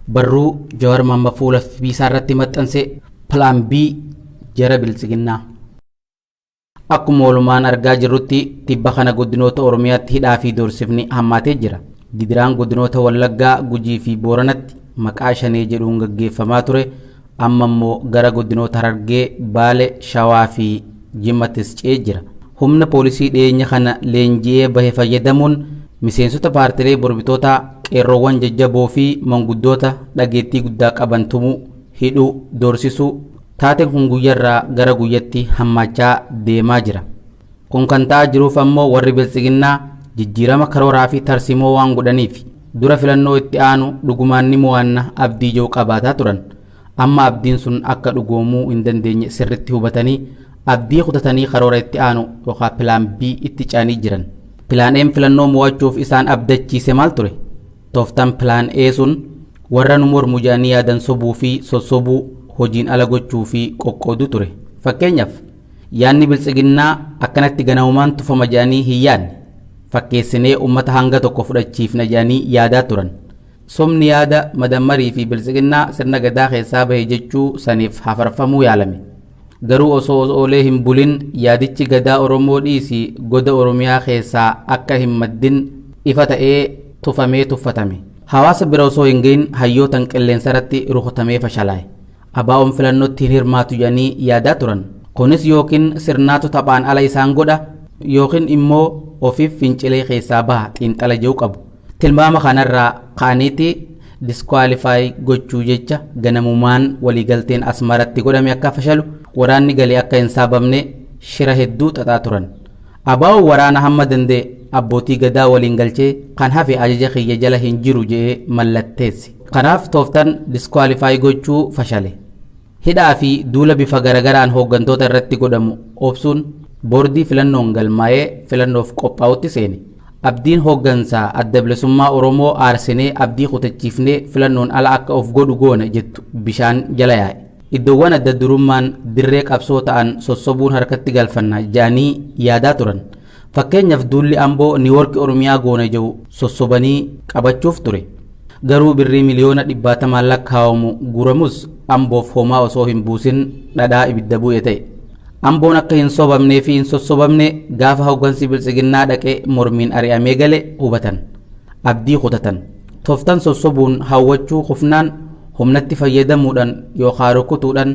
Barruu Jawar Mohammed fuula FB isaa irratti maxxanse Plan B jara Biltsiginnaa. Akkuma walumaan argaa jirrutti tibba kana godinoota Oromiyaatti hidhaa fi doorsifni hammaatee jira. Gidiraan godinoota Wallaggaa, Gujii fi Booranatti maqaa Shanee jedhuun gaggeeffamaa ture amma immoo gara godinoota Harargee, Baale, Shawaa fi Jimmattis ce'ee jira. Humna poolisii dhiyeenya kana leenji'ee bahe fayyadamuun miseensota paartilee mormitootaa, qeerroowwan jajjaboo fi manguddoota dhageettii guddaa qaban tumuu, hidhuu, doorsisuu, taateen kun guyyarraa gara guyyatti hammaachaa deemaa jira. Kun kan ta'aa jiruuf ammoo warri Biltsiginnaa jijjiirama karooraa fi tarsiimoo waan godhaniifi. Dura filannoo itti aanu dhugumaan ni mo'anna abdii jedhu qabaataa turan. Amma abdiin sun akka dhugoomuu hin dandeenye sirritti hubatanii abdii kutatanii karoora itti aanu yookaan Plan B itti ce'anii jiran. Plan A'n filannoo mo'achuuf isaan abdachiise maal ture? Tooftaan Plan A sun warra nu mormu jedhanii yaadan sobuu fi sossobuu, hojiin ala gochuu fi qoqqooduu ture. Fakkeenyaaf, yaadni Biltsiginnaa akkanatti ganamumaan tufama jedhanii hin yaadne. Fakkeessinee ummata hanga tokko fudhachiifna jedhanii yaadaa turan. Sobni yaada Madammarii fi Biltsiginnaa sirna Gadaa keessaa bahe jechuu saniif hafarfamuu yaalame. Garuu osoo oolee hin bulin yaadichi Gadaa Oromoo dhiisi goda Oromiyaa keessaa akka hin maddin ifa ta'ee tufamee tuffatame. Hawaasa bira osoo hin gahin hayyootan qilleensarratti rukutamee fashalaa'e. ABOn filannootti hin hirmaatu jedhanii yaadaa turan. Kunis yookiin sirnaatu taphaan ala isaan godha yookiin immoo ofiif fincilee keessaa baha xiinxala jedhu qabu. Tilmaama kanarraa ka'aniiti disqualify gochuu jecha ganamumaan waliigalteen Asmaratti godhame akka fashalu, waraanni gale akka hin saabamne shira hedduu xaxaa turan. ABOn waraana hamma danda'e abbootii Gadaa waliin galchee kan hafe ajaja kiyya jala hin jiru jedhee mallatteesse. Kanaaf tooftan disqualify gochuu fashale. Hidhaa fi duula bifa garagaraan hooggantoota irratti godhamu obsuun boordii filannoon galmaa'ee filannoof qophaa'utti seene. Abdiin hooggansa Adda Bilisummaa Oromoo aarsinee abdii kutachiifnee filannoon ala akka of godhu goona jettu bishaan jala yaa'e. Iddoowwan adda durummaan dirree qabsoo ta'an sossobuun harkatti galfanna jedhanii yaadaa turan. Fakkeenyaaf duulli Amboo Niiwoorki Oromiyaa goona jedhu sossobanii qabachuuf ture. Garuu birrii miliyoona dhibbaatamaan lakkaawamu guuramus Amboof homaa osoo hin buusin dhadhaa ibidda bu'e ta'e. Amboon akka hin sobamnee fi hin sossobamne gaafa hoggansi Biltsiginnaa dhaqee mormiin ari'amee gale hubatan. Abdii kutatan. Tooftan sossobuun hawwachuu kufnaan humnatti fayyadamuudhan yookaa rukutuudhan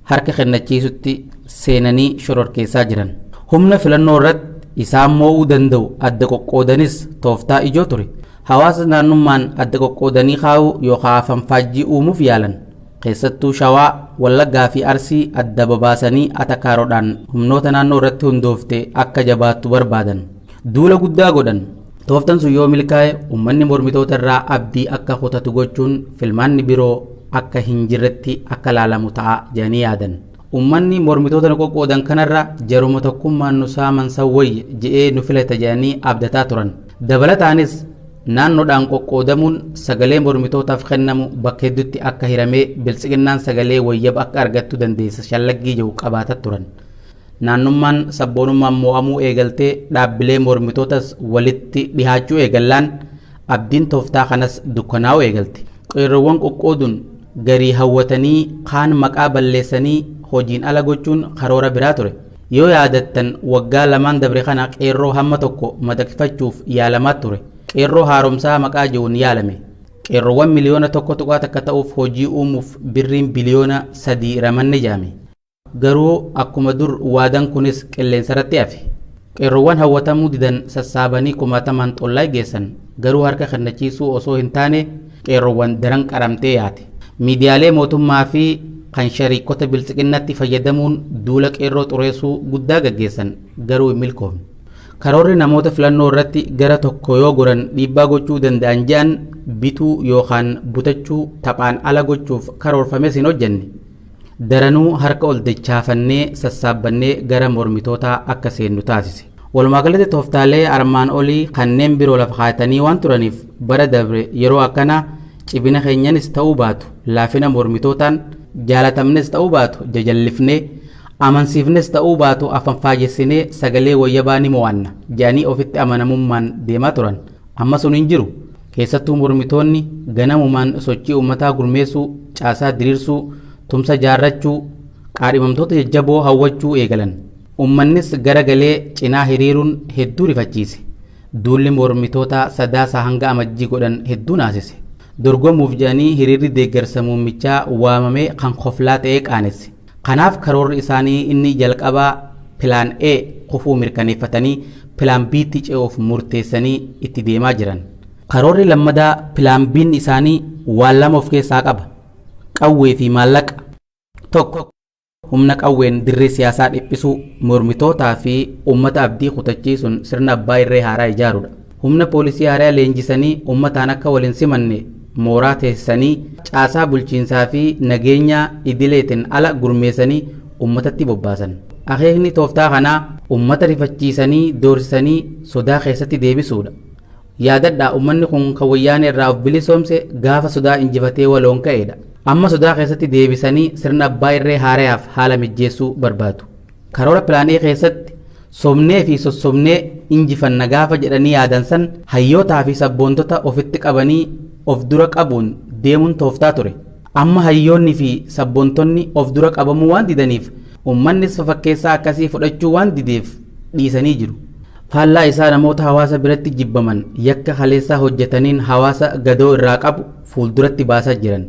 harka kennachiisutti seenanii shororkeessaa jiran. Humna filannoo irratti isaan moo'uu danda'u adda qoqqoodanis tooftaa ijoo ture. Hawaasa naannummaan adda qoqqoodanii kaa'uu yookaa afanfaajjii uumuuf yaalan. Keessattuu Shawaa, Wallaggaa fi Arsii adda babaasanii atakaaroodhaan humnoota naannoo irratti hundoofte akka jabaattu barbaadan. Duula guddaa godhan. Tooftan sun yoo milkaa'e ummanni mormitoota irraa abdii akka kutatu gochuun filmaanni biroo akka hin jirretti akka laalamu ta'a jedhanii yaadan. Ummanni mormitoota nu qoqqoodan kanarra jaruma tokkummaan nu saaman san wayya je'ee nu filata jedhanii abdataa turan. Dabalataanis naannoodhaan qoqqoodamuun sagalee mormitootaaf kennamu bakka hedduutti akka hiramee Biltsiginnaan sagalee wayyaba akka argattu dandeessa shallaggii jedhu qabaata turan. Naannummaan sabboonummaan moo'amuu eegaltee dhaabbilee mormitootas walitti dhihaachuu eegallaan abdiin tooftaa kanas dukkanaa'uu eegalte. Qeerroowwan qoqqooduun garii hawwatanii kaan maqaa balleessanii hojiin ala gochuun karoora biraa ture. Yoo yaadattan waggaa lamaan dabre kana qeerroo hamma tokko madaqfachuuf yaalamaa ture. Qeerroo haaromsaa maqaa jedhuun yaalame. Qeerroowwan miliyoona 1.1 ta'uuf hojii uumuuf birriin biliyoona 3 ramanne jedhame. Garuu akkuma dur waadan kunis qilleensarratti hafe. Qeerroowwan hawwatamuu didan sassaabanii kumaatamaan Xollaay geessan. Garuu harka kennachiisuu osoo hin taane qeerroowwan daran qaramtee yaate. Miidiyaalee mootummaa fi kan shariikota Biltsiginnatti fayyadamuun duula qeerroo xureessuu guddaa gaggeessan. Garuu hin milkoofne. Karoorri namoota filannoo irratti gara tokko yoo goran dhiibbaa gochuu danda'an je'an bituu yookaan butachuu taphaan ala gochuuf karoorfames hin hojjenne. Daranuu harka ol dachaafannee sassaabbannee gara mormitootaa akka seennu taasise. Walumaa galatti tooftaalee armaan olii kanneen biroo lafa kaayatanii waan turaniif bara dabre yeroo akkanaa cibina keenyanis ta'uu baatu laafina mormitootaan, jaalatamnes ta'uu baatu jajallifnee, amansiifnes ta'uu baatu Keessattuu mormitoonni ganamumaan sochii uummataa gurmeessuu, caasaa diriirsuu, tumsa jaarrachuu, qaadhimamtoota jajjaboo hawwachuu eegalan. Uummannis garagalee cinaa hiriiruun hedduu rifachiise. Duulli mormitoota Sadaasa hanga Amajjii godhan hedduu naasise. Dorgomuuf jedhanii hiriirri deeggarsa muummichaa waamamee kan koflaa ta'ee qaanesse. Kanaaf karoorri isaanii inni jalqabaa Plan A kufuu mirkaneeffatanii Plan B'tti ce'uuf murteessanii itti deemaa jiran. Karoorri lammadaa Plan B'n isaanii waan lama of keessaa qaba. Qawwee fi maallaqa. 1. Humna qawween dirree siyaasaa dhiphisuu, mormitootaa fi uummata abdii kutachiisuun sirna abbaa irree haaraa ijaaruudha. Humna poolisii haaraa leenjisanii uummataan akka wal hin simanne mooraa teessisanii caasaa bulchiinsaa fi nageenyaa idileetiin ala gurmeessanii uummatatti bobbaasan. Akeekni tooftaa kanaa uummata rifachiisanii doorsisanii sodaa keessatti deebisuudha. Yaadadhaa, uummanni kun kan Wayyaanee irraa of bilisoomse gaafa sodaa injifatee waloon ka'eedha. Amma sodaa keessatti deebisanii sirna abbaa irree haarayaaf haala mijjeessuu barbaadu. Karoora Plan A keessatti sobnee fi sossobnee injifanna gaafa jedhanii yaadan san hayyootaa fi sabboontota ofitti qabanii of dura qabuun deemuun tooftaa ture. Amma hayyoonni fi sabboontonni of dura qabamuu waan didaniif, uummannis fafakkeessaa akkasii fudhachuu waan dideef dhiisanii jiru. Faallaa isaa namoota hawaasa biratti jibbaman, yakka kaleessaa hojjetaniin hawaasa gadoo irraa qabu fuulduratti baasaa jiran.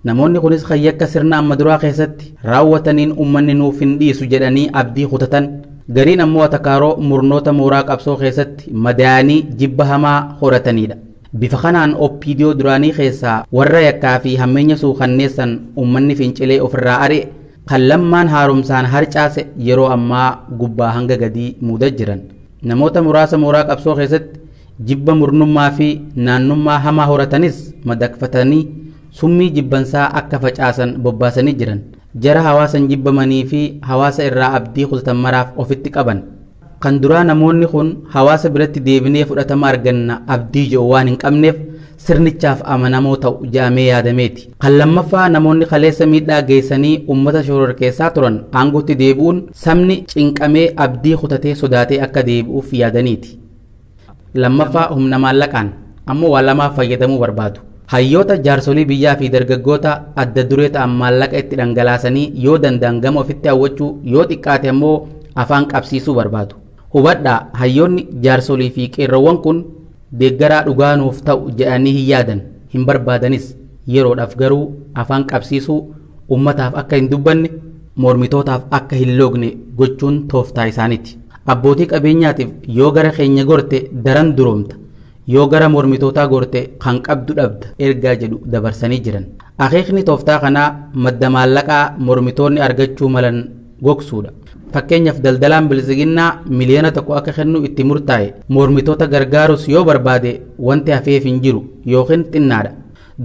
Namoonni kunis kan yakka sirna amma duraa keessatti raawwataniin uummanni nuuf hin dhiisu jedhanii abdii kutatan, gariin ammoo atakaaroo murnoota mooraa qabsoo keessatti madaa'anii jibba hamaa horatanidha. Bifa kanaan OPDO duraanii keessaa warra yakkaa fi hammeenya suukanneessan uummanni fincilee ofirraa ari'e, kan Lammaan haaromsaan harcaase yeroo ammaa gubbaa hanga gadii muudaa jiran. Namoota muraasa mooraa qabsoo keessatti jibba murnummaa fi naannummaa hamaa horatanis madaqfatanii summii jibbansaa akka facaasan bobbaasanii jiran. Jara hawaasan jibbamanii fi hawaasa irraa abdii kutatan maraaf ofitti qaban. Kan duraa namoonni kun hawaasa biratti deebinee fudhatama arganna abdii jedhu waan hin qabneef sirnichaaf amanamoo ta'u jedhamee yaadameeti. Kan lammaffaa namoonni kaleessa miidhaa geessanii uummata shororkeessaa turan aangootti deebi'uun sabni cinqamee abdii kutatee sodaatee akka deebi'uuf yaadaniiti. Lammaffaa humna maallaqaan ammoo waan lamaaf fayyadamuu barbaadu. Hayyoota, jaarsolii biyyaa fi dargaggoota adda duree ta'an maallaqa itti dhangalaasanii yoo danda'an gama ofitti hawwachuu, yoo xiqqaate ammoo afaan qabsiisuu barbaadu. Hubadhaa, hayyoonni, jaarsolii fi qeerroowwan kun deeggaraa dhugaa nuuf ta'u jedhanii hin yaadan, hin barbaadanis. Yeroodhaaf garuu afaan qabsiisuu, uummataaf akka hin dubbanne, mormitootaaf akka hin loogne gochuun tooftaa isaaniiti. Abbootii qabeenyaatiif yoo gara keenya gorte daran duroomta, yoo gara mormitootaa gorte kan qabdu dhabda ergaa jedhu dabarsanii jiran. Akeekni tooftaa kanaa madda maallaqaa mormitoonni argachuu malan gogsuudha. Fakkeenyaaf daldalaan Biltsiginnaa 1 miliyoona akka kennu itti murtaa'e mormitoota gargaarus yoo barbaade wanti hafeef hin jiru yookiin xinnaadha.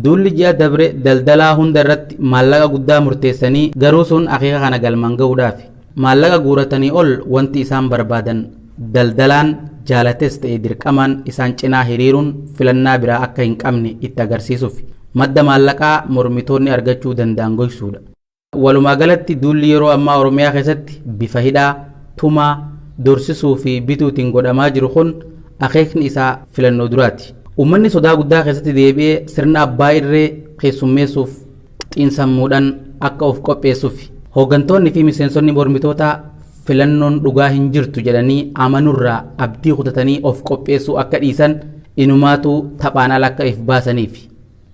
Duulli ji'a dabre daldalaa hunda irratti maallaqa guddaa murteessanii garuu sun akeeka kana galmaan gahuudhaafi. Maallaqa guuratanii ol wanti isaan barbaadan daldalaan jaalates ta'e dirqamaan isaan cinaa hiriiruun filannaa biraa akka hin qabne itti agarsiisuuf madda maallaqaa mormitoonni argachuu danda'an gogsuudha. Walumaa galatti duulli yeroo ammaa Oromiyaa keessatti bifa hidhaa, tumaa, dorsisuu fi bituutiin godhamaa jiru kun akeekni isaa filannoo duraati. Uummanni sodaa guddaa keessatti deebi'ee sirna abbaa irree keessummeessuuf xiinsammuudhaan akka of qopheessuuf. Hooggantoonni fi miseensonni mormitootaa filannoon dhugaa hin jirtu jedhanii amanurraa abdii kutatanii of qopheessuu akka dhiisan, inumaatu taphaan ala akka if baasaniif.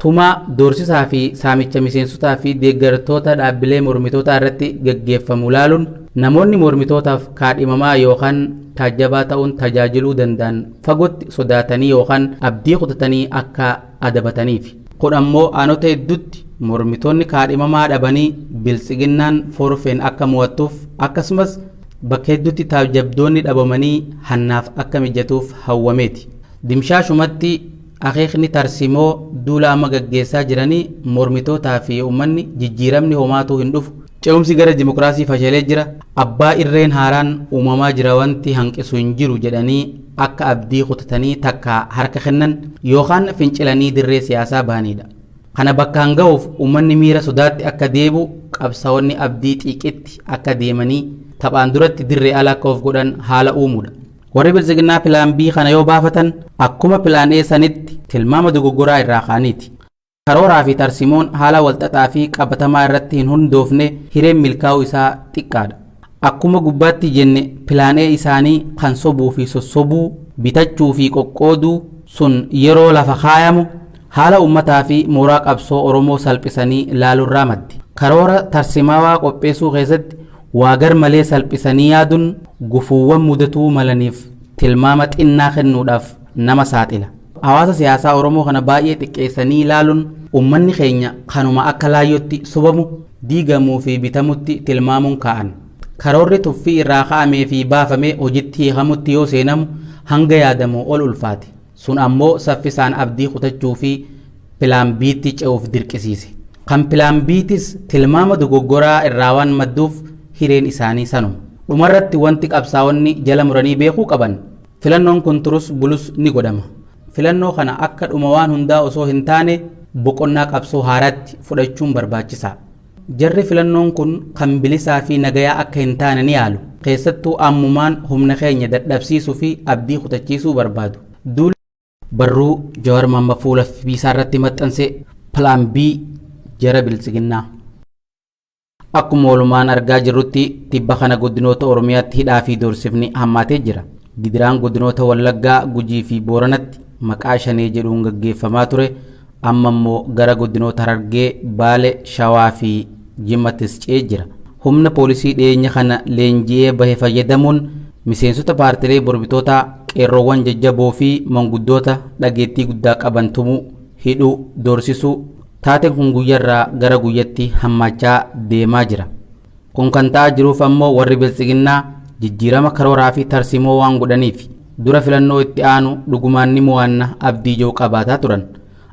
Tumaa, doorsisaa fi saamicha miseensotaa fi deeggartoota dhaabbilee mormitootaa irratti gaggeeffamu laaluun namoonni mormitootaaf kaadhimamaa yookaan taajjabaa ta'uun tajaajiluu danda'an fagootti sodaatanii yookaan abdii kutatanii akka adabataniif. Kun ammoo aanota hedduutti mormitoonni kaadhimamaa dhabanii Biltsiginnaan forfeen akka mo'attuuf, akkasumas bakka hedduutti taajjabdoonni dhabamanii hannaaf akka mijatuuf hawwameeti. Dimshaashumatti akeekni tarsimoo duula amma gaggeessaa jiranii mormitootaa fi uummanni jijjiiramni homaatuu hin dhufu. Ce'umsi gara dimokiraasii fashalee jira. Abbaa irreen haaraan uumamaa jira, wanti hanqisu hin jiru jedhanii akka abdii kutatanii takka harka kennan yookaan fincilanii dirree siyaasaa bahanidha. Kana bakkaan ga'uuf uummanni miira sodaatti akka deebi'u, qabsaa'onni abdii xiiqitti akka deemanii taphaan duratti dirree ala akka of godhan haala uumuudha. Warri Biltsiginnaa Pilaan B kana yoo baafatan akkuma Pilaan A sanitti tilmaama dogoggoraa irraa ka'aniiti. Karooraa fi tarsimoon haala walxaxaa fi qabatamaa irratti hin hundoofne hireen milkaa'uu isaa xiqqaadha. Akkuma gubbaatti jenne Pilaan A isaanii kan sobuu fi sossobuu, bitachuu fi qoqqooduu sun yeroo lafa kaayamu haala ummataa fi mooraa qabsoo Oromoo salphisanii laalurraa maddi. Karoora tarsimaawaa qopheessuu keessatti waa garmalee salphisanii yaaduun gufuuwwan mudatuu malaniif tilmaama xinnaa kennuudhaaf nama saaxila. Hawaasa siyaasaa Oromoo kana baay'ee xiqqeessanii ilaaluun ummanni keenya kanuma akka laayyootti sobamu, diigamuu fi bitamutti tilmaamuun kaa'an. Karoorri tuffii irraa ka'amee fi baafamee hojitti hiikamutti yoo seenamu hanga yaadamu ol ulfaate. Sun ammoo saffisaan abdii kutachuu fi Pilaan B'tti ce'uuf dirqisiise. Kan Pilaan B'tis tilmaama dogoggoraa irraa waan madduuf hireen isaanii sanuma. Dhumarratti wanti qabsaa'onni jala muranii beekuu qaban, filannoon kun turus bulus ni godhama. Filannoo kana akka dhuma waan hundaa osoo hin taane boqonnaa qabsoo haaraatti fudhachuun barbaachisaa. Jarri filannoon kun kan bilisaa fi nagayaa akka hin taane ni yaalu. Keessattuu ammumaan humna keenya dadhabsiisuu fi abdii kutachiisuu barbaadu. Duula Barruu Jawar Mohammed fuula FB isaa irratti maxxanse Plan B jara Biltsiginnaa. Akkuma walumaan argaa jirrutti tibba kana godinoota Oromiyaatti hidhaa fi doorsifni hammaatee jira. Gidiraan godinoota Wallaggaa, Gujii fi Booranatti maqaa Shanee jedhuun gaggeeffamaa ture amma immoo gara godinoota Harargee, Baale, Shawaa fi Jimmattis ce'ee jira. Humna poolisii dhiyeenya kana leenji'ee bahe fayyadamuun miseensota paartilee mormitootaa, qeerroowwan jajjaboo fi manguddoota dhageettii guddaa qaban tumuu, hidhuu, doorsisuu, Taateen kun guyyarraa gara guyyatti hammaachaa deemaa jira. Kun kan ta'aa jiruuf ammoo warri Biltsiginnaa jijjiirama karooraa fi tarsiimoo waan godhaniifi. Dura filannoo itti aanu dhugumaan ni mo'anna abdii jedhu qabaataa turan.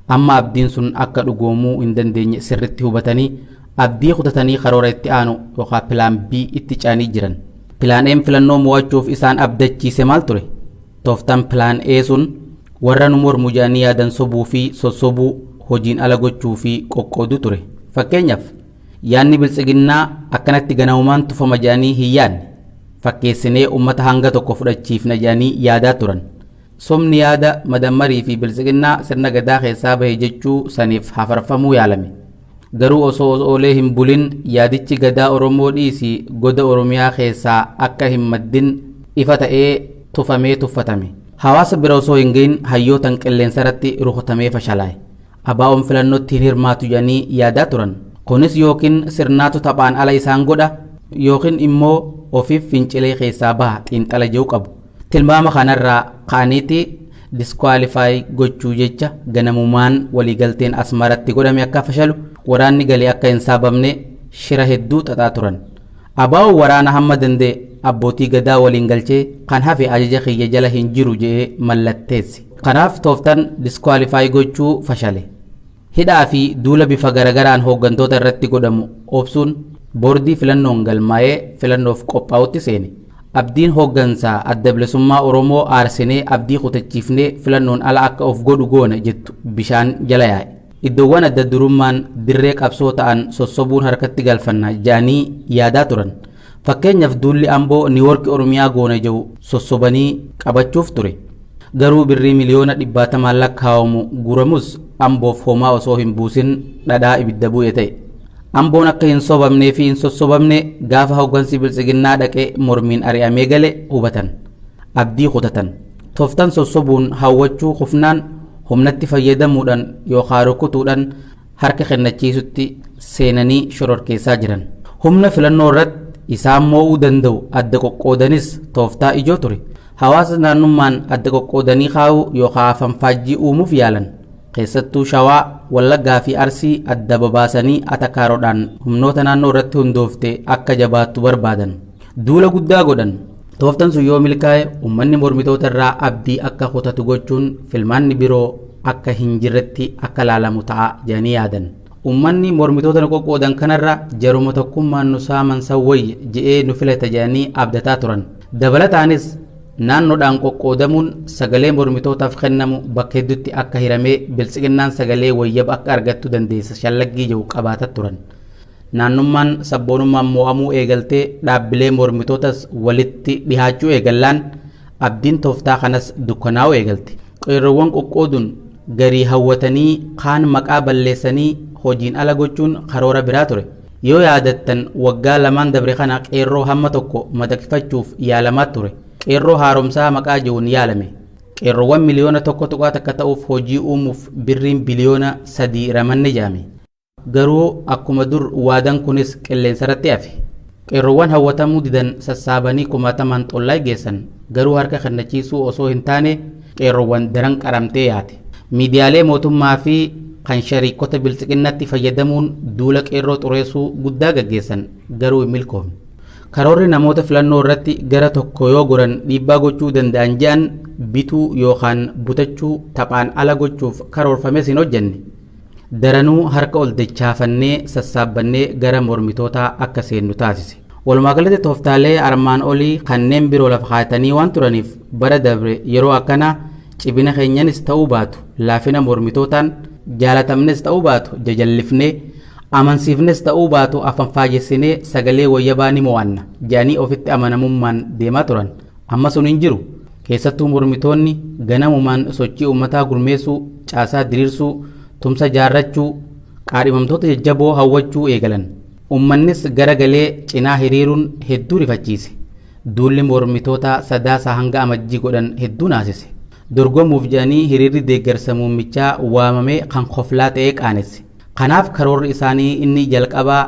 Amma abdiin sun akka dhugoomuu hin dandeenye sirritti hubatanii abdii kutatanii karoora itti aanu yookaan Pilaan B itti ce'anii jiran. Pilaan A'n filannoo mo'achuuf isaan abdachiise maal ture? Tooftaan Pilaan A sun warra nu mormu jedhanii yaadan sobuu fi sossobuu, hojiin ala gochuu fi qoqqooduu ture. Fakkeenyaaf, yaadni Biltsiginnaa akkanatti ganamumaan tufama jedhanii hin yaadne. Fakkeessinee ummata hanga tokko fudhachiifna jedhanii yaadaa turan. Sobni yaada madammarii fi Biltsiginnaa sirna Gadaa keessaa bahe jechuu saniif hafarfamuu yaalame. Garuu osoo oolee hin bulin yaadichi Gadaa Oromoo dhiisi goda Oromiyaa keessaa akka hin maddin ifa ta'ee tufamee tuffatame. Hawaasa bira osoo hin gahin hayyootan qilleensarratti rukutamee fashalaa'e. ABOn filannotti hin hirmaatu jedhanii yaadaa turan. Kunis yookiin sirnaatu taphaan ala isaan godha yookiin immoo ofiif fincilee keessaa baha xiinxala jedhu qabu. Tilmaama kanarraa ka'aniiti disqualify gochuu jecha ganamumaan waliigalteen Asmaratti godhame akka fashalu, waraanni gale akka hin saabamne shira hedduu xaxaa turan. ABOn waraana hamma danda'e abbootii Gadaa waliin galchee kan hafe ajaja kiyya jala hin jiru je'ee mallatteesse. Kanaaf tooftan disqualify gochuu fashale. Hidhaa fi duula bifa garagaraan hooggantoota irratti godhamu obsuun boordii filannoon galmaa'ee filannoof qophaa'utti seene. Abdiin hooggansa Adda Bilisummaa Oromoo aarsinee abdii kutachiifnee filannoon ala akka of godhu goona jettu bishaan jala yaa'e. Iddoowwan adda durummaan dirree qabsoo ta'an sossobuun harkatti galfanna ja'anii yaadaa turan. Fakkeenyaaf duulli Amboo Niiwoorki Oromiyaa goona jedhu sossobanii qabachuuf ture. Garuu birrii miliyoona dhibbaatamaan lakkaawamu guuramus Amboof homaa osoo hin buusin dhadhaa ibidda bu'e ta'e. Amboon akka hin sobamnee fi hin sossobamne gaafa hoggansi Biltsiginnaa dhaqee mormiin ari'amee gale hubatan. Abdii kutatan. Toftan sossobuun hawwachuu kufnaan humnatti fayyadamuudhaan yookaan rukutuudhaan harka kennachiisutti seenanii shororkeessaa jiran. Humna filannoo irratti isaan moo'uu danda'u adda qoqqoodanis tooftaa ijoo ture. Hawaasa naannummaan adda qoqqoodanii kaa'uu yookaan afanfaajjii uumuuf yaalan. Keessattuu Shawaa, Wallaggaa fi Arsii adda babaasanii atakaaroodhaan humnoota naannoo irratti hundoofte akka jabaattu barbaadan. Duula guddaa godhan. Tooftan sun yoo milkaa'e uummanni mormitoota irraa abdii akka kutatu gochuun filmaanni biroo akka hin jirretti akka laalamu ta'a jedhanii yaadan. Uummanni mormitoota nu qoqqoodan kanarra jaruma tokkummaan nu saaman san wayya je'ee nu filata jedhanii abdataa turan. Dabalataanis naannoodhaan qoqqoodamuun sagalee mormitootaaf kennamu bakka hedduutti akka hiramee Biltsiginnaan sagalee wayyaba akka argattu dandeessa shallaggii jedhu qabaata turan. Naannummaan sabboonummaan mo'amuu eegaltee dhaabbilee mormitootas walitti dhihaachuu eegallaan Abdiin tooftaa kanas dukkanaa'uu eegalte. Qeerroowwan qoqqooduun garii hawwatanii kaan maqaa balleessanii hojiin ala gochuun karoora biraa ture. Yoo yaadattan waggaa lamaan dabre kana qeerroo hamma tokko madaqfachuuf yaalamaa ture. Qeerroo haaromsaa maqaa jiruun yaalame. Qeerroowwan miliyoona 1.1 ta'uuf hojii uumuuf birriin biliyoona 3 ramanne jedhame. Garuu akkuma dur waadan kunis qilleensarratti hafe. Qeerroowwan hawwatamuu didan sassaabanii kumaatamaan xollaa geessan. Garuu harka kennachiisuu osoo hin taane qeerroowwan daran qaramtee yaate. Miidiyaalee mootummaa fi kan shariikota biltsiqinnatti fayyadamuun duula qeerroo xureessuu guddaa gaggeessan, garuu hin milkoofne. Karoorri namoota filannoo irratti gara tokko yoo goran dhiibbaa gochuu danda'an je'an bituu yookaan butachuu taphaan ala gochuuf karoorfames hin hojjenne. Daranuu harka ol dachaafannee sassaabbannee gara mormitootaa akka seennu taasise. Walumaa galatti tooftaalee armaan olii kanneen biroo lafa kaa'atanii waan turaniif bara dabre yeroo akkanaa cibina keenyanis ta'uu baatu laafina mormitootaan, jaalatamnes ta'uu baatu jajallifnee, amansiifnes ta'uu baatu afanfaajessinee sagalee wayyabaa ni mo'anna jedhanii ofitti amanamummaan deemaa turan. Amma sun hin jiru. Keessattuu mormitoonni ganamumaan sochii uummataa gurmeessuu, caasaa diriirsuu, tumsa jaarrachuu, qaadhimamtoota jajjaboo hawwachuu eegalan. Uummannis garagalee cinaa hiriiruun hedduu rifachiise. Duulli mormitootaa Sadaasa hanga Amajjii godhan hedduu naasise. Dorgomuuf jedhanii hiriirri deeggarsa muummichaa waamame kan koflaa ta'ee qaanesse. Kanaaf karoorri isaanii inni jalqabaa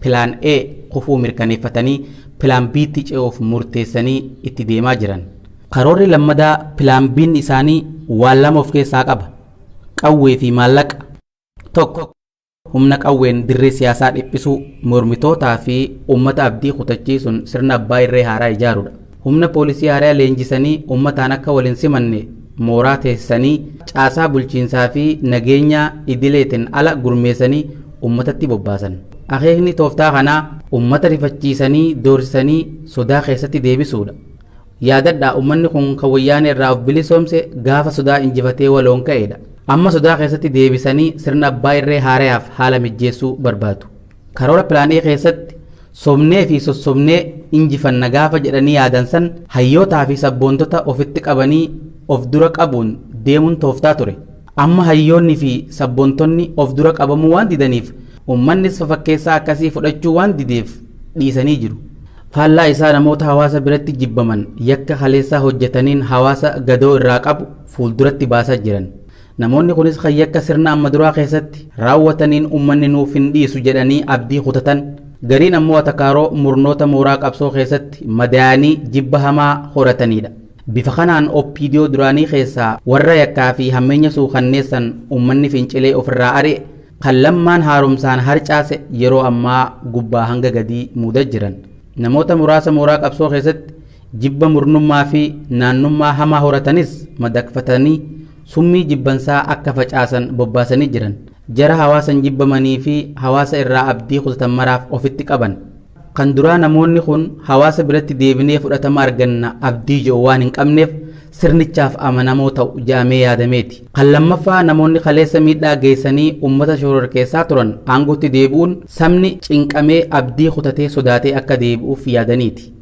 Plan A kufuu mirkaneeffatanii Plan B'tti ce'uuf murteessanii itti deemaa jiran. Karoorri lammadaa Plan B'n isaanii waan lama of keessaa qaba. Qawwee fi maallaqa. 1. Humna qawween dirree siyaasaa dhiphisuu, mormitootaa fi uummata abdii kutachiisuun sirna abbaa irree haaraa ijaaruudha. Humna poolisii haaraa leenjisanii uummataan akka wal hin simanne mooraa teessisanii caasaa bulchiinsaa fi nageenyaa idileetiin ala gurmeessanii uummatatti bobbaasan. Akeekni tooftaa kanaa uummata rifachiisanii doorsisanii sodaa keessatti deebisuudha. Yaadadhaa, uummanni kun kan wayyaanee irraa of bilisoomse gaafa sodaa injifatee waloon ka'edha. Amma sodaa keessatti deebisanii sirna abbaa irree haarayaaf haala mijjeessuu barbaadu. Karoora Plan A keessatti sobnee fi sossobnee injifanna gaafa jedhanii yaadan san hayyootaa fi sabboontota ofitti qabanii of dura qabuun deemuun tooftaa ture. Amma hayyoonni fi sabboontonni of dura qabamuu waan didaniif, uummannis fafakkeessaa akkasii fudhachuu waan dideef dhiisanii jiru. Faallaa isaa namoota hawaasa biratti jibbaman, yakka kaleessaa hojjetaniin hawaasa gadoo irraa qabu fuulduratti baasaa jiran. Namoonni kunis kan yakka sirna amma duraa keessatti raawwataniin uummanni nuuf hin dhiisu jedhanii abdii kutatan, gariin ammoo atakaaroo murnoota mooraa qabsoo keessatti madaa'anii jibba hamaa horatanidha. Bifa kanaan OPDO duraanii keessaa warra yakkaa fi hammeenya suukanneessan uummanni fincilee ofirraa ari'e, kan Lammaan haaromsaan harcaase yeroo ammaa gubbaa hanga gadii muudaa jiran. Namoota muraasa mooraa qabsoo keessatti jibba murnummaa fi naannummaa hamaa horatanis madaqfatanii summii jibbansaa akka facaasan bobbaasanii jiran. Jara hawaasan jibbamanii fi hawaasa irraa abdii kutatan maraaf ofitti qaban. Kan duraa namoonni kun hawaasa biratti deebinee fudhatama arganna abdii jedhu waan hin qabneef sirnichaaf amanamoo ta'u jedhamee yaadameeti. Kan lammaffaa namoonni kaleessa miidhaa geessanii uummata shororkeessaa turan aangootti deebi'uun sabni cinqamee abdii kutatee sodaatee akka deebi'uuf yaadaniiti.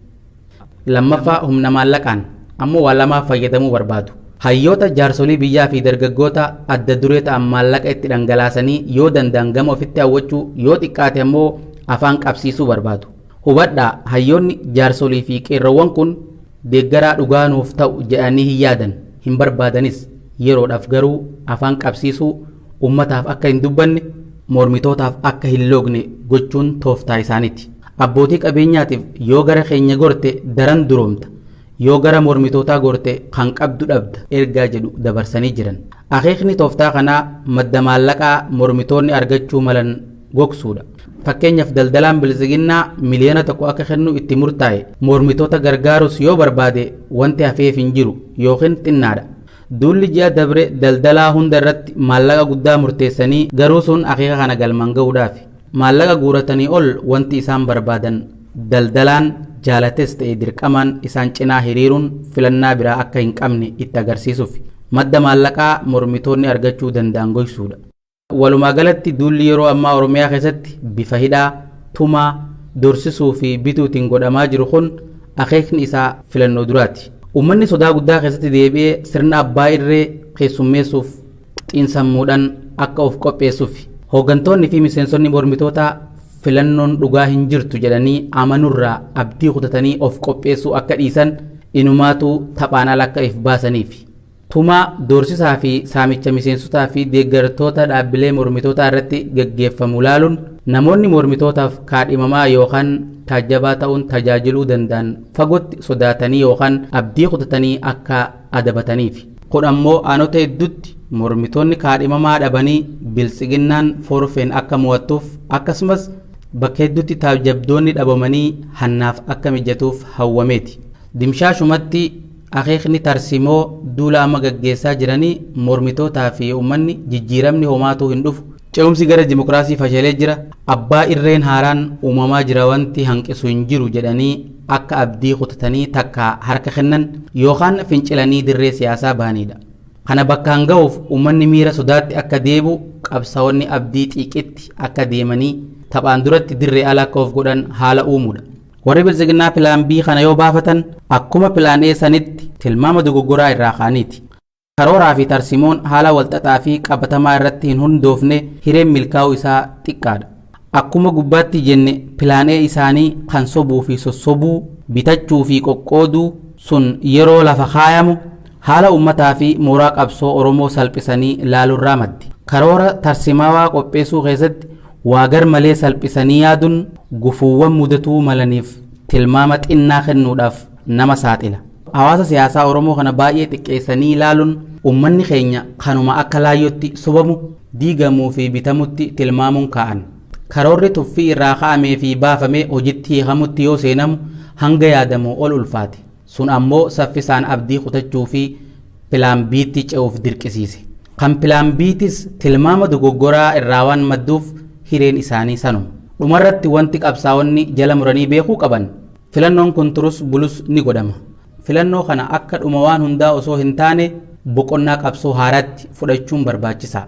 Lammaffaa humna maallaqaan ammoo waa lamaaf fayyadamuu barbaadu. Hayyoota, jaarsolii biyyaa fi dargaggoota adda duree ta'an maallaqa itti dhangalaasanii yoo danda'an gama ofitti hawwachuu, yoo xiqqaate ammoo afaan qabsiisuu barbaadu. Hubadhaa, hayyoonni, jaarsolii fi qeerroowwan kun deeggaraa dhugaa nuuf ta'u jedhanii hin yaadan, hin barbaadanis. Yeroodhaaf garuu afaan qabsiisuu, uummataaf akka hin dubbanne, mormitootaaf akka hin loogne gochuun tooftaa isaaniiti. Abbootii qabeenyaatiif yoo gara keenya gorte daran duroomta, yoo gara mormitootaa gorte kan qabdu dhabda ergaa jedhu dabarsanii jiran. Akeekni tooftaa kanaa madda maallaqaa mormitoonni argachuu malan gogsuudha. Fakkeenyaaf daldalaan biltsiginnaa 1 miliyoona akka kennu itti murtaa'e mormitoota gargaarus yoo barbaade wanti hafeef hin jiru yookiin xinnaadha. Duulli ji'a dabre daldalaa hunda irratti maallaqa guddaa murteessanii garuu sun akeeka kana galmaan ga'uudhaafi. Maallaqa guuratanii ol wanti isaan barbaadan daldalaan jaalates ta'e dirqamaan isaan cinaa hiriiruun filannaa biraa akka hin qabne itti agarsiisuuf madda maallaqaa mormitoonni argachuu danda'an gogsuudha. Walumaa galatti duulli yeroo ammaa Oromiyaa keessatti bifa hidhaa, tumaa, dorsisuu fi bituutiin godhamaa jiru kun akeekni isaa filannoo duraati. Uummanni sodaa guddaa keessatti deebi'ee sirna abbaa irree keessummeessuuf xiinsammuudhaan akka of qopheessuuf. Hooggantoonni fi miseensonni mormitootaa filannoon dhugaa hin jirtu jedhanii amanurraa abdii kutatanii of qopheessuu akka dhiisan inumaatu taphaan ala akka if baasaniif. Tumaa, doorsisaa fi saamicha miseensotaa fi deeggartoota dhaabbilee mormitootaa irratti gaggeeffamu laaluun namoonni mormitootaaf kaadhimamaa yookaan taajjabaa ta'uun tajaajiluu danda'an fagootti sodaatanii yookaan abdii kutatanii akka adabataniif. Kun ammoo aanota hedduutti mormitoonni kaadhimamaa dhabanii biltsiginnaan forfeen akka mo'attuuf akkasumas bakka hedduutti taajjabdoonni dhabamanii hannaaf akka mijatuuf hawwameeti. Dimshaashumatti akeekni tarsimoo duula amma gaggeessaa jiranii mormitootaa fi uummanni jijjiiramni homaatuu hin dhufu. Ce'umsi gara dimokiraasii fashalee jira. Abbaa irreen haaraan uumamaa jira wanti hanqisu hin jiru jedhanii akka abdii kutatanii takka harka kennan yookaan fincilanii dirree siyaasaa bahanidha. Kana bakkaan ga'uuf uummanni miira sodaatti akka deebi'u qabsaa'onni abdii xiiqitti akka deemanii taphaan duratti dirree ala akka of godhan haala uumuudha. Warri biltsiginnaa plan B kana yoo baafatan akkuma plan A sanitti tilmaama dogoggoraa irraa ka'aniiti. Karooraa fi tarsimoon haala walxaxaa fi qabatamaa irratti hin hundoofne hireen milkaa'uu isaa xiqqaadha. Akkuma gubbaatti jenne plan A isaanii kan sobuu fi sossobuu, bitachuu fi qoqqooduu sun yeroo lafa kaayamu haala uummataa fi mooraa qabsoo Oromoo salphisanii laalurraa maddi. Karoora tarsimaawaa qopheessuu keessatti waa gar malee salphisanii yaaduun gufuuwwan mudatuu malaniif tilmaama xinnaa kennuudhaaf nama saaxila. Hawaasa siyaasaa Oromoo kana baay'ee xiqqeessanii ilaaluun uummanni keenya kanuma akka laayyootti sobamu, diigamuu fi bitamutti tilmaamuun kaa'an. Karoorri tuffii irraa ka'amee fi baafamee hojitti hiikamutti yoo seenamu hanga yaadamu ol ulfaate. Sun ammoo saffisaan abdii kutachuu fi plan B'tti ce'uuf dirqisiise. Kan plan B'tis tilmaama dogoggoraa irraa waan madduuf hireen isaanii sanuma. Dhumarratti wanti qabsaa'onni jala muranii beekuu qaban filannoon kun turus bulus ni godhama. Filannoo kana akka dhuma waan hundaa osoo hin taane boqonnaa qabsoo haaraatti fudhachuun barbaachisaa.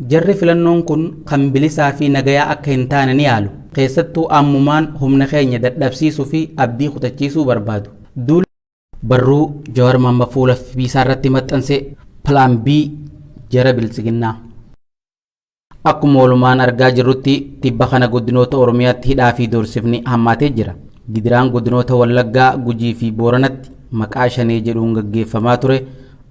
Jarri filannoon kun kan bilisaa fi nagayaa akka hin taane ni yaalu. Keessattuu ammumaan humna keenya dadhabsiisuu fi abdii kutachiisuu barbaadu. Duula barruu Jawaar Mohammad fuula FB isaa irratti maxxanse Plan B jara biltsiginnaa. Akkuma walumaan argaa jirrutti tibba kana godinoota Oromiyaatti hidhaa fi doorsifni hammaatee jira. Gidiraan godinoota Wallaggaa, Gujii fi Booranatti maqaa shanee jedhuun gaggeeffamaa ture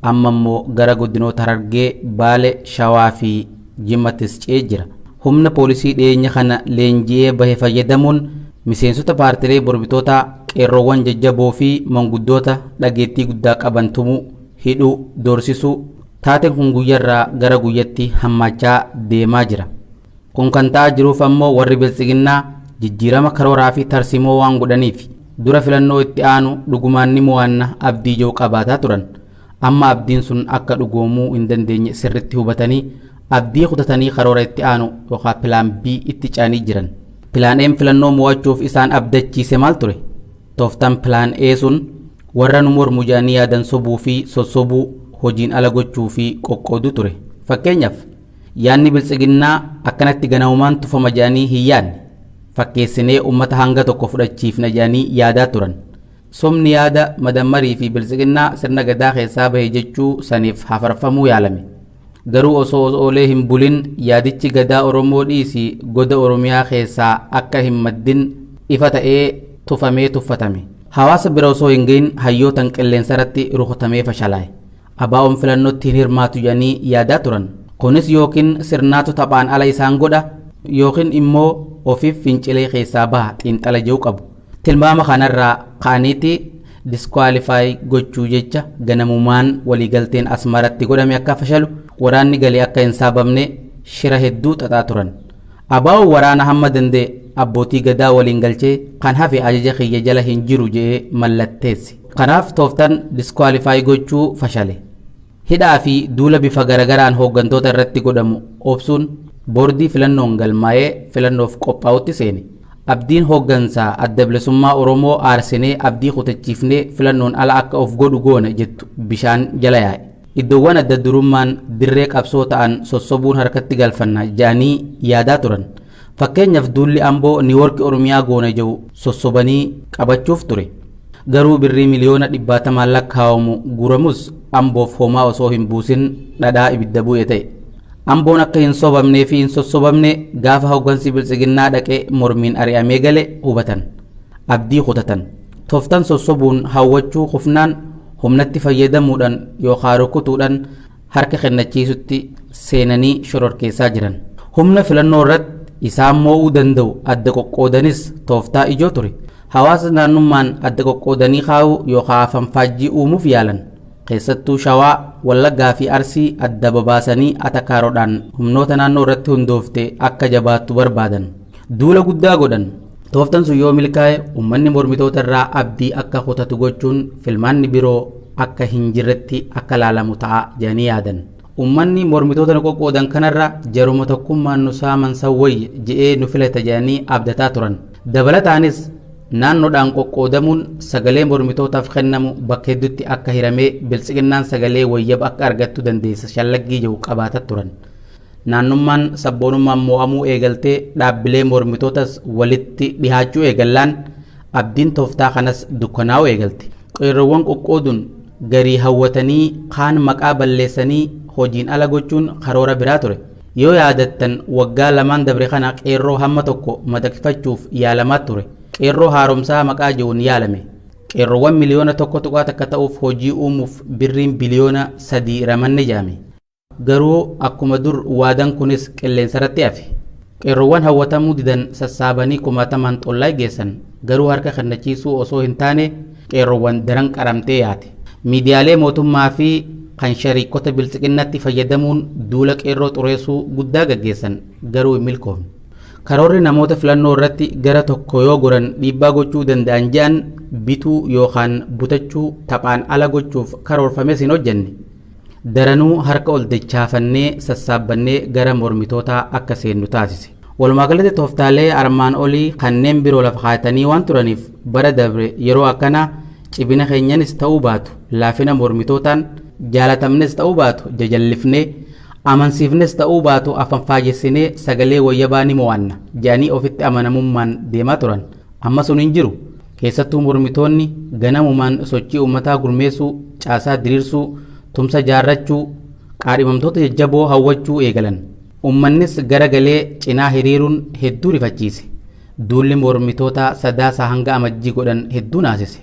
amma immoo gara godinoota Harargee, Baale, Shawaa fi Jimmattis ce'ee jira. Humna poolisii dhiyeenya kana leenji'ee bahe fayyadamuun miseensota paartilee mormitootaa, qeerroowwan jajjaboo fi manguddoota dhageettii guddaa qaban tumuu, hidhuu, doorsisuu taateen kun guyyarraa gara guyyatti hammaachaa deemaa jira. Kun kan ta'aa jiruuf ammoo warri biltsiginnaa jijjiirama karooraa fi tarsimoo waan godhaniif dura filannoo itti aanu dhugumaan ni mo'anna abdii ijoo qabaataa turan. Amma abdiin sun akka dhugoomuu hin dandeenye sirritti hubatanii abdii kutatanii karoora itti aanu yookaan plan B itti ce'anii jiran. Plan A'n filannoo mo'achuuf isaan abdachiise maal ture? Tooftaan plan A sun warra nu mormu jedhanii yaadan sobuu fi sossobuu hojiin ala gochuu fi qoqqooduu ture. Fakkeenyaaf yaadni biltsiginnaa akkanatti ganamumaan tufama jedhanii hin yaadne. Fakkeessinee uummata hanga tokko fudhachiifna jedhanii yaadaa turan. Sobni yaada madammarii fi biltsiginnaa sirna gadaa keessaa bahe jechuu saniif hafarfamuu yaalame. Garuu osoo oolee hin bulin yaadichi gadaa Oromoo dhiisi goda Oromiyaa keessaa akka hin maddin ifa ta'ee tufamee tuffatame. Hawaasa bira osoo hin gahin hayyootan qilleensa irratti rukutamee fashalaa'e. Abaa'oon filannootti hin hirmaatu jedhanii yaadaa turan. Kunis yookiin sirnaatu taphaan ala isaan godha yookiin immoo ofiif fincilee keessaa baha xiinxala jedhu qabu. Tilmaama kanarraa ka'aniiti disqualify gochuu jecha ganamumaan waliigalteen Asmaratti godhame akka fashalu waraanni galee akka hin saabamne shira hedduu xaxaa turan. Abaa'oon waraana hamma danda'e abbootii gadaa waliin galchee kan hafe ajaja kiyya jala hin jiru jedhee mallatteesse. Kanaaf tooftaan disqualify gochuu fashale. Hidhaa fi duula bifa garagaraan hooggantoota irratti godhamu obsuun boordii filannoon galmaa'ee filannoof qophaa'utti seene. Abdiin hooggansaa adda bilisummaa Oromoo aarsinee abdii kutachiifnee filannoon ala akka of godhu goona jettu bishaan jala yaa'e. Iddoowwan adda durummaan dirree qabsoo ta'an sossobuun harkatti galfanna jedhanii yaadaa turan. Fakkeenyaaf duulli Amboo Niiwoorki Oromiyaa goona jedhu sossobanii qabachuuf ture. Garuu birrii miliyoona dhibbaatamaan lakkaawamu guuramus Amboof homaa osoo hin buusin dhadhaa ibidda bu'e ta'e. Amboon akka hin sobamnee fi hin sossobamne gaafa hoggansi Biltsiginnaa dhaqee mormiin ari'amee gale hubatan. Abdii kutatan. Toftan sossobuun hawwachuu kufnaan humnatti fayyadamuudhaan yookaan rukutuudhaan harka kennachiisutti seenanii shororkeessaa jiran. Humna filannoo irratti isaan moo'uu danda'u adda qoqqoodanis tooftaa ijoo ture. Hawaasa naannummaan adda qoqqoodanii kaa'uu yookaan afanfaajjii uumuuf yaalan. Keessattuu Shawaa, Wallaggaa fi Arsii adda babaasanii atakaaroodhaan humnoota naannoo irratti hundoofte akka jabaattu barbaadan. Duula guddaa godhan. Tooftan sun yoo milkaa'e uummanni mormitoota irraa abdii akka kutatu gochuun filmaanni biroo akka hin jirretti akka laalamu ta'a jedhanii yaadan. Uummanni mormitoota nu qoqqoodan kanarra jaruma tokkummaan nu saaman san wayya je'ee nu filata jedhanii abdataa turan. Dabalataanis naannoodhaan qoqqoodamuun sagalee mormitootaaf kennamu bakka hedduutti akka hiramee Biltsiginnaan sagalee wayyaba akka argattu dandeessa shallaggii jiru qabaataa turan. Naannummaan sabboonummaan moo'amuu eegaltee dhaabbilee mormitootas walitti dhihaachuu eegallaan abdiin tooftaa kanas dukkanaa'uu eegalte. Qeerroowwan qoqqooduun garii hawwatanii kaan maqaa balleessanii hojiin ala gochuun karoora biraa ture. Yoo yaadattan waggaa lamaan dabre kana qeerroo hamma tokko madaqfachuuf yaalamaa ture. Qeerroo haaromsaa maqaa jiruun yaalame. Qeerroowwan miliyoona 1.1 ta'uuf hojii uumuuf birriin biliyoona 3 ramanne jedhame. Garuu akkuma dur waadan kunis qilleensarratti hafe. Qeerroowwan hawwatamuu didan sassaabanii kumaatamaan xollaa geessan. Garuu harka kennachiisuu osoo hin taane qeerroowwan daran qaramtee yaate. Miidiyaalee mootummaa fi kan shariikota Biltsiginnatti fayyadamuun duula qeerroo xureessuu guddaa gaggeessan, garuu hin milkoofne. Karoorri namoota filannoo irratti gara tokko yoo goran dhiibbaa gochuu danda'an je'an bituu yookaan butachuu taphaan ala gochuuf karoorfames hin hojjenne. Daranuu harka ol dachaafannee sassaabbannee gara mormitootaa akka seennu taasise. Walumaa galatti tooftaalee armaan olii kanneen biroo lafa kaa'atanii waan turaniif bara dabre yeroo akkanaa cibina keenyanis ta'uu baatu laafina mormitootaan, jaalatamnes ta'uu baatu jajallifnee, amansiifnes ta'uu baatu afanfaajessinee sagalee wayyabaa ni mo'anna jedhanii ofitti amanamummaan deemaa turan. Amma sun hin jiru. Keessattuu mormitoonni ganamumaan sochii uummataa gurmeessuu, caasaa diriirsuu, tumsa jaarrachuu, qaadhimamtoota jajjaboo hawwachuu eegalan. Uummannis garagalee cinaa hiriiruun hedduu rifachiise. Duulli mormitoota Sadaasa hanga Amajjii godhan hedduu naasise.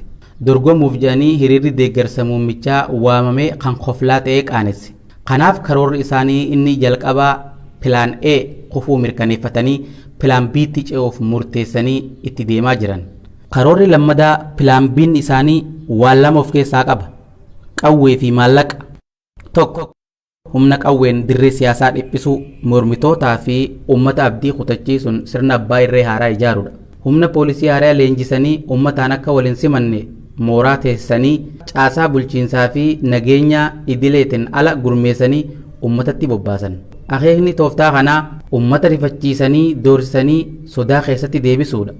Dorgomuuf jedhanii hiriirri deeggarsa muummichaa waamamee kan koflaa ta'ee qaanesse. Kanaaf karoorri isaanii inni jalqabaa Plan A kufuu mirkaneeffatanii Plan B'tti ce'uuf murteessanii itti deemaa jiran. Karoorri lammadaa Plan B'n isaanii waan lama of keessaa qaba. Qawwee fi maallaqa. 1. Humna qawween dirree siyaasaa dhiphisuu, mormitootaa fi uummata abdii kutachiisuun sirna abbaa irree haaraa ijaaruudha. Humna poolisii haaraa leenjisanii uummataan akka wal hin simanne mooraa teessisanii caasaa bulchiinsaa fi nageenyaa idileetiin ala gurmeessanii uummatatti bobbaasan. Akeekni tooftaa kanaa uummata rifachiisanii doorsisanii sodaa keessatti deebisuudha.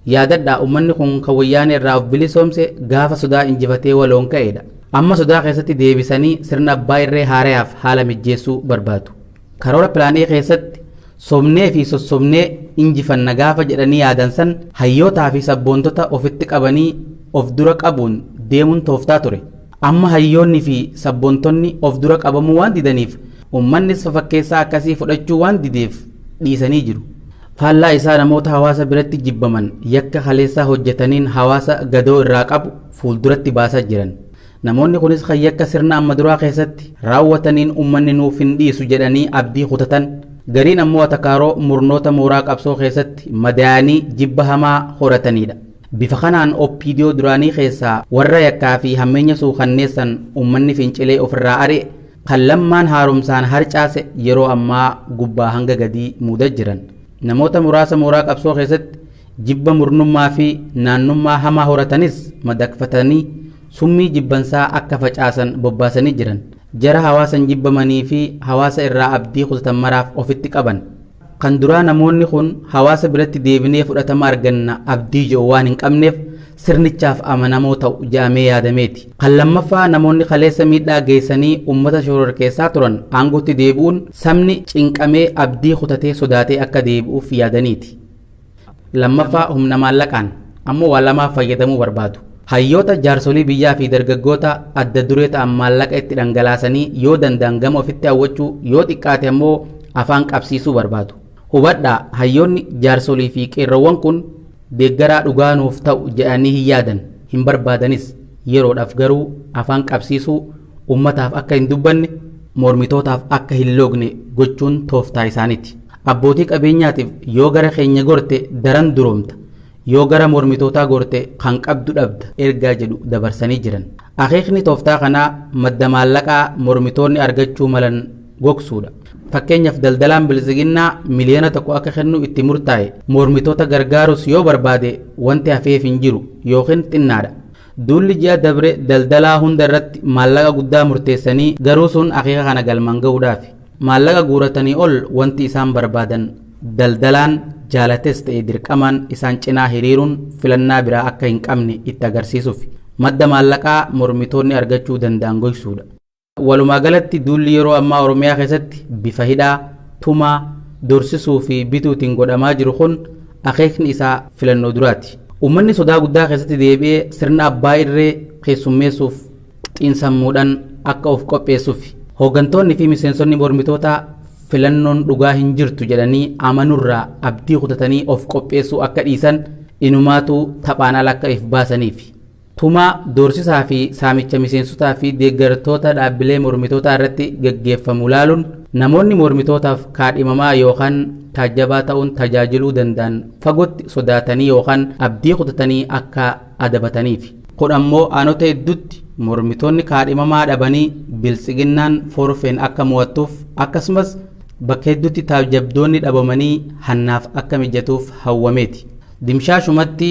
Yaadadhaa, uummanni kun kan Wayyaanee irraa of bilisoomse gaafa sodaa injifatee waloon ka'eedha. Amma sodaa keessatti deebisanii sirna abbaa irree haarayaaf haala mijjeessuu barbaadu. Karoora Plan A keessatti sobnee fi sossobnee injifanna gaafa jedhanii yaadan san hayyootaa fi sabboontota ofitti qabanii of dura qabuun deemuun tooftaa ture. Amma hayyoonni fi sabboontonni of dura qabamuu waan didaniif, uummannis fafakkeessaa akkasii fudhachuu waan dideef dhiisanii jiru. Faallaa isaa namoota hawaasa biratti jibbaman, yakka kaleessaa hojjetaniin hawaasa gadoo irraa qabu fuulduratti baasaa jiran. Namoonni kunis kan yakka sirna amma duraa keessatti raawwataniin uummanni nuuf hin dhiisu jedhanii abdii kutatan, gariin ammoo atakaaroo murnoota mooraa qabsoo keessatti madaa'anii jibba hamaa horatanidha. Bifa kanaan OPDO duraanii keessaa warra yakkaa fi hammeenya suukanneessan uummanni fincilee ofirraa ari'e, kan Lammaan haaromsaan harcaase yeroo ammaa gubbaa hanga gadii muudaa jiran. Namoota muraasa mooraa qabsoo keessatti jibba murnummaa fi naannummaa hamaa horatanis madaqfatanii summii jibbansaa akka facaasan bobbaasanii jiran. Jara hawaasan jibbamanii fi hawaasa irraa abdii kutatan maraaf ofitti qaban. Kan duraa namoonni kun hawaasa biratti deebinee fudhatama arganna abdii jedhu waan hin qabneef sirnichaaf amanamoo ta'u jedhamee yaadameeti. Kan lammaffaa namoonni kaleessa miidhaa geessanii uummata shororkeessaa turan aangootti deebi'uun sabni cinqamee abdii kutatee sodaatee akka deebi'uuf yaadaniiti. Lammaffaa humna maallaqaan ammoo waa lamaaf fayyadamuu barbaadu. Hayyoota, jaarsolii biyyaa fi dargaggoota adda duree ta'an maallaqa itti dhangalaasanii yoo danda'an gama ofitti hawwachuu, yoo xiqqaate ammoo afaan qabsiisuu barbaadu. Hubadhaa, hayyoonni, jaarsolii fi qeerroowwan kun deeggaraa dhugaa nuuf ta'u jedhanii hin yaadan, hin barbaadanis. Yeroodhaaf garuu afaan qabsiisuu, ummataaf akka hin dubbanne, mormitootaaf akka hin loogne gochuun tooftaa isaaniiti. Abbootii qabeenyaatiif yoo gara keenya gorte daran duroomta, yoo gara mormitootaa gorte kan qabdu dhabda ergaa jedhu dabarsanii jiran. Akeekni tooftaa kanaa madda maallaqaa mormitoonni argachuu malan gogsuudha. Fakkeenyaaf, daldalaan Biltsiginnaa 1 miliyoona akka kennu itti murtaa'e mormitoota gargaarus yoo barbaade wanti hafeef hin jiru yookiin xinnaadha. Duulli ji'a dabre daldalaa hunda irratti maallaqa guddaa murteessanii garuu sun akeeka kana galmaan gahuudhaafi. Maallaqa guuratanii ol wanti isaan barbaadan daldalaan jaalates ta'e dirqamaan isaan cinaa hiriiruun filannaa biraa akka hin qabne itti agarsiisuuf madda maallaqaa mormitoonni argachuu danda'an gogsuudha. Walumaa galatti, duulli yeroo ammaa Oromiyaa keessatti bifa hidhaa, tumaa, dorsisuu fi bituutiin godhamaa jiru kun akeekni isaa filannoo duraati. Uummanni sodaa guddaa keessatti deebi'ee sirna abbaa irree keessummeessuuf xiinsammuudhaan akka of qopheessuuf. Hooggantoonni fi miseensonni mormitootaa filannoon dhugaa hin jirtu jedhanii amanurraa abdii kutatanii of qopheessuu akka dhiisan, inumaatu taphaan ala akka if baasaniif. Tumaa, doorsisaa fi saamicha miseensotaa fi deeggartoota dhaabbilee mormitootaa irratti gaggeeffamu laaluun namoonni mormitootaaf kaadhimamaa yookaan taajjabaa ta'uun tajaajiluu danda'an fagootti sodaatanii yookaan abdii kutatanii akka adabataniif. Kun ammoo aanota hedduutti mormitoonni kaadhimamaa dhabanii Biltsiginnaan forfeen akka mo'attuuf, akkasumas bakka hedduutti taajjabdoonni dhabamanii hannaaf akka mijatuuf hawwameeti. Dimshaashumatti,